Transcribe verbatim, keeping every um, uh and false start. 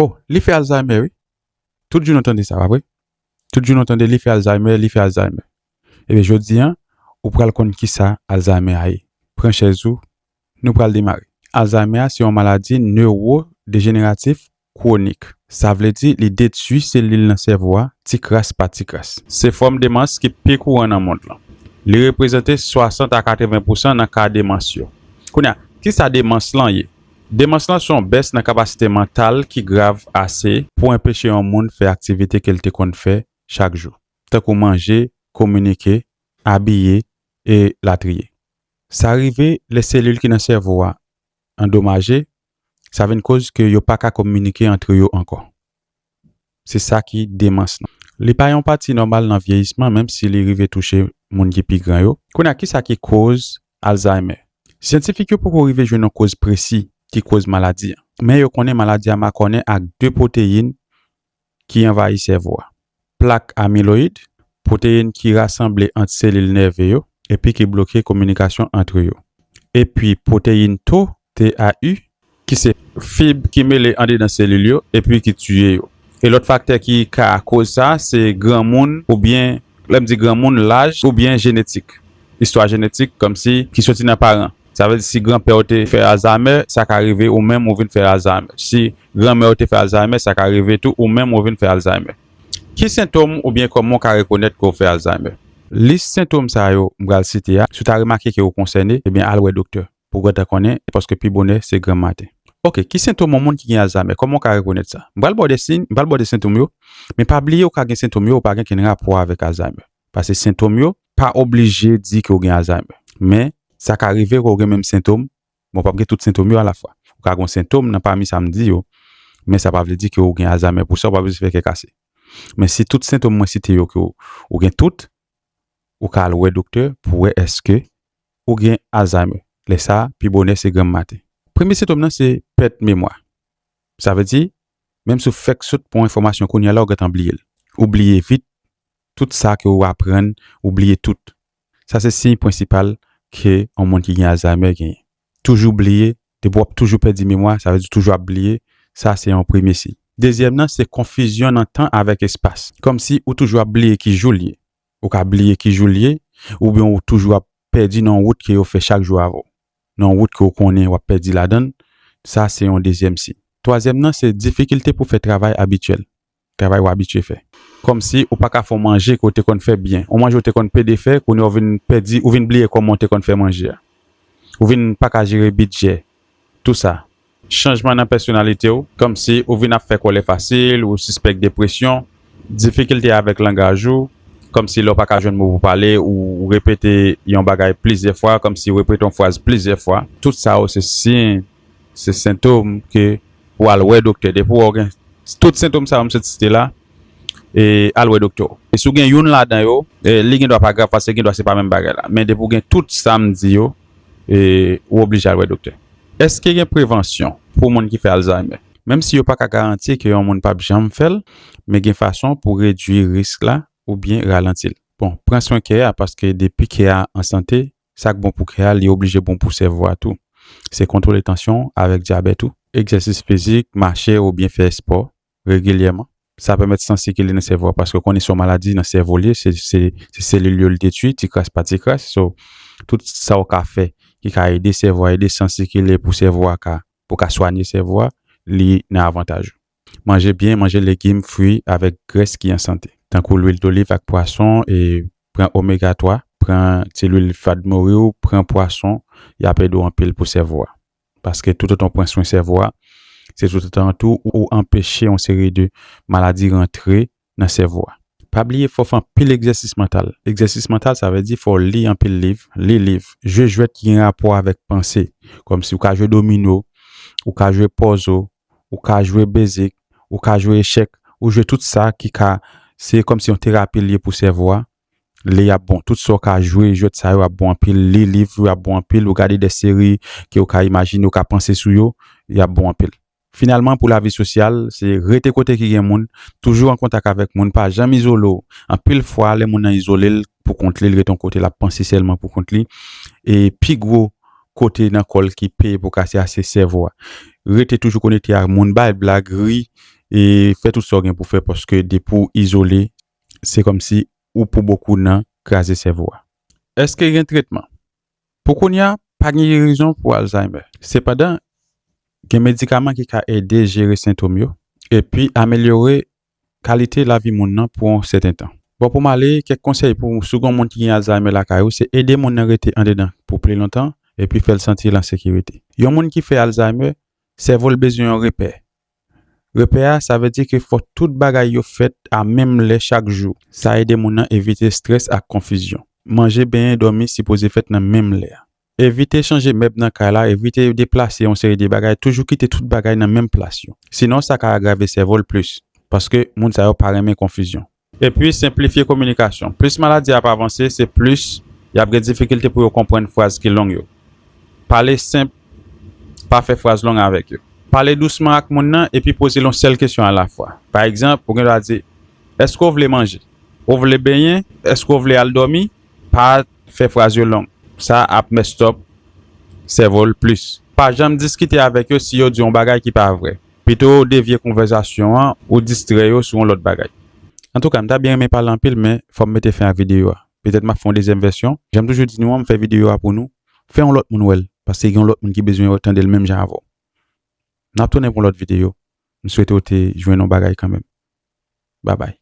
Oh, li fè Alzheimer, wi. Tout jou nou tande sa, pa vre? Tout jou nou tande li fè Alzheimer, li fè Alzheimer. Ebyen, jodi an, ou pral konn kisa Alzheimer a ye. Pran chèz ou, nou pral demare. Alzheimer a se yon maladi newodejeneratif kwonik. Sa vle di li detwi selil nan sèvo a ti kras pa ti kras. Se fòm demans ki pi kouran nan mond lan. Li reprezante swasant a katreven pousan nan ka demans yo. Kounye a, kisa demans lan ye? Demans lan se yon bès nan kapasite mantal ki grav ase pou enpeche yon moun fè aktivite ke l te konn fè chak jou, tankou manje, kominike, abiye, e latriye. Sa rive lè selil ki nan sèvo a andomaje, sa vin koz ke yo pa ka kominike antre yo ankò. Se sa ki demans lan. Li pa yon pati nòmal nan vyeyisman, menm si li rive touche moun ki pi gran yo. Kounye a, kisa ki koz Alzheimer? Syantifik yo poko rive jwenn yon koz presi ki koz maladi a. Men yo konnen maladi a makònen ak de pwoteyin ki anvayi sèvo a. Plak amiloyid, pwoteyin ki rasanble ant selil nève yo epi ki bloke kominikasyon ant yo. Epi pwoteyin tau, T A U, ki se fib ki mele andedan selil yo epi ki tiye yo. E lòt faktè ki ka koz sa, se granmoun oubyen, lè m di granmoun, laj oubyen jenetik. Istwa jenetik, kòmsi ki soti nan paran. Sa vle di si granpè w te fè Alzheimer, sa ka rive ou menm ou vin fè Alzheimer. Si granmè w te fè Alzheimer, sa ka rive tou ou menm ou vin fè Alzheimer. Ki sentòm oubyen kòman w ka rekonèt ke w fè Alzheimer? Lis sentòm sa yo m pral site a, si w ta remake ke w konsène, ebyen al wè doktè pou w gentan konnen, paske pi bonè se granm maten. Oke, ki sentòm yon moun ki gen Alzheimer? Kòman w ka rekonèt sa? M pral ba w de siy, m pral ba w de sentòm yo, men pa bliye w ka gen sentòm yo, ou pa gen kenn rapò avèk Alzheimer. Paske sentòm yo pa oblije di ke w gen Alzheimer. Men, sa ka rive ke w gen menm sentòm, bon, w p ap gen tout sentòm yo alafwa. Ou ka gen yon sentòm nan pami sa m di yo, men sa pa vle di ke w gen Alzheimer pou sa, ou pa bezwen fè kè kase. Men si tout sentòm mwen site yo ke w, ou gen tout, ou ka al wè doktè pou wè èske ou gen Alzheimer. Lè sa a, pi bonè se granm maten. Premye sentòm nan se pèt memwa. Sa vle di, menm si w fèk sot pran enfòmasyon kounye a la, ou gentan bliye l. Ou bliye vit tout sa ke w aprann, ou bliye tout. Sa se siy prensipal ke yon moun ki gen Alzheimer genyen. Toujou bliye, depi w ap toujou pèdi memwa, sa vle di toujou ap bliye, sa se yon premye siy. Dezyèm nan, se konfizyon nan tan avèk espas. Kòmsi ou toujou ap bliye ki jou l ye. Ou ka bliye ki jou l ye, oubyen ou toujou ap pèdi nan yon wout ke yo fè chak jou avè w, nan yon wout ke w konnen w ap pèdi ladan l, sa se yon dezyèm siy. Twazyèm nan, se difikilte pou fè travay abityèl, travay w abitye fè. Kòmsi ou pa ka fè yon manje ke w te konn fè byen. Yon manje w te konn pede fè, kounye a w vin pèdi, ou vin bliye kòman w te konn fè manje a. Ou vin pa ka jere bidjè, tou sa. Chanjman nan pèsonalite w, kòmsi ou vin ap fè kòlè fasil, ou sispèk depresyon, difikilte avèk langaj ou, kòmsi lè w pa ka jwenn mo pou pale, ou, ou repete yon bagay plizyè fwa, kòmsi ou repete yon fraz plizyè fwa. Tout sa yo se siy, se sentòm ke pou w al wè doktè. Depi w gen tout sentòm sa yo m sot site la, e al wè doktè w. E si w gen youn ladan yo, e li gen dwa pa grav paske gen dwa se pa menm bagay la. Men depi w gen tout sa m di yo, e ou oblije al wè doktè. Èske gen prevansyon pou moun ki fè Alzheimer? Menm si yo pa ka garanti ke yon moun p ap janm fè l, men gen fason pou redui risk la oubyen ralanti l. Bon, pran swen kè a, paske depi kè a an sante, sa k bon pou kè a, li oblije bon pou sèvo a tou. Se kontwole tansyon avèk dyabèt ou. Egzèsis fizik, mache oubyen fè espò regilyèman. Sa pèmèt san sikile nan sèvo a, paske w konnen se yon maladi nan sèvo l ye, se, se, se selil yo l detwi, ti kras pa ti kras. So, tout sa w ka fè ki ka ede sèvo a, ede san sikile pou sèvo a ka, pou ka swanye sèvo a, li nan avantaj ou. Manje byen, manje legim, fwi avèk grès ki an sante. Tankou lwil doliv ak pwason, e pran omega twa, pran ti lwil fad mori w, pran pwason, y ap ede w anpil pou sèvo a. Paske toutotan w pran swen sèvo a, se toutotan tou ou anpeche yon seri de maladi rantre nan sèvo a. Pa bliye fò w fè anpil egzèsis mantal. Egzèsis mantal, sa vle di fò w li anpil liv, li liv, jwe jwèt ki gen rapò avèk panse, kòmsi ou ka jwe domino, ou ka jwe pòzo, ou ka jwe bezik, ou ka jwe echèk, ou jwe tout sa ki ka, se kòmsi yon terapi l ye pou sèvo a. Li ap bon. Tout sa w ka jwe, jwèt sa yo ap bon anpil. Li liv yo ap bon anpil. Ou gade de seri ke w ka imajine, w ka panse sou yo, y ap bon anpil. Finalman, pou lavi sosyal, se rete kote ki gen moun, toujou an kontak avèk moun, pa janm izole w. Anpil fwa, lè moun nan izole l pou kont li, l rete yon kote, l ap panse sèlman pou kont li. E pi gwo kote nan kò l ki peye pou kase a, se sèvo a. Rete toujou konekte ak moun, bay blag, ri, e fè tout sa w gen pou fè, paske depi w izole, se kòmsi ou pou bokou nan kraze sèvo a. Èske gen tretman? Pou kounye a, pa gen gerizon pou Alzheimer. Sepandan, gen medikaman ki ka ede jere sentòm yo epi amelyore kalite lavi moun nan pou yon sèten tan. Bon, pou m ale, kèk konsèy pou si w gen yon moun ki gen Alzheimer lakay ou, se ede moun nan rete andedan pou pli lontan epi fè l santi l an sekirite. Yon moun ki fè Alzheimer, sèvo l bezwen yon repè. Repè a, sa vle di ke fò tout bagay yo fèt a menm lè chak jou. Sa ede moun nan evite estrès ak konfizyon. Manje, benyen, dòmi sipoze fèt nan menm lè a. Evite chanje mèb nan kay la, evite deplase yon seri de bagay, toujou kite tout bagay nan menm plas yo. Sinon, sa ka agrave sèvo l plis, paske moun sa yo pa renmen konfizyon. Epi, senplifye kominikasyon. Plis maladi a ap avanse, se plis y ap gen difikilte pou yo konprann fraz ki long yo. Pale senp, pa fè fraz long avèk yo. Pale dousman ak moun nan epi poze l yon sèl kesyon alafwa. Pa egzanp, ou gen dwa di, "Èske w vle manje? Ou vle benyen? Èske w vle al dòmi?" Pa fè fraz yo long. Sa ap mess up sèvo l plis. Pa janm diskite avèk yo si yo di yon bagay ki pa vre. Pito w devye konvèsasyon an ou distrè yo sou yon lòt bagay. Antouka, m ta byen renmen pale anpil, men fò m mete fen a videyo a. Petèt m ap fè yon dezyèm vèsyon. Jan m toujou di nou an, m fè videyo a pou nou. Fè yon lòt moun wè l, paske gen yon lòt moun ki bezwen tande l menm jan avè w. N ap tounen pou yon lòt videyo. M swete w te jwenn yon bagay kanmenm. Babay.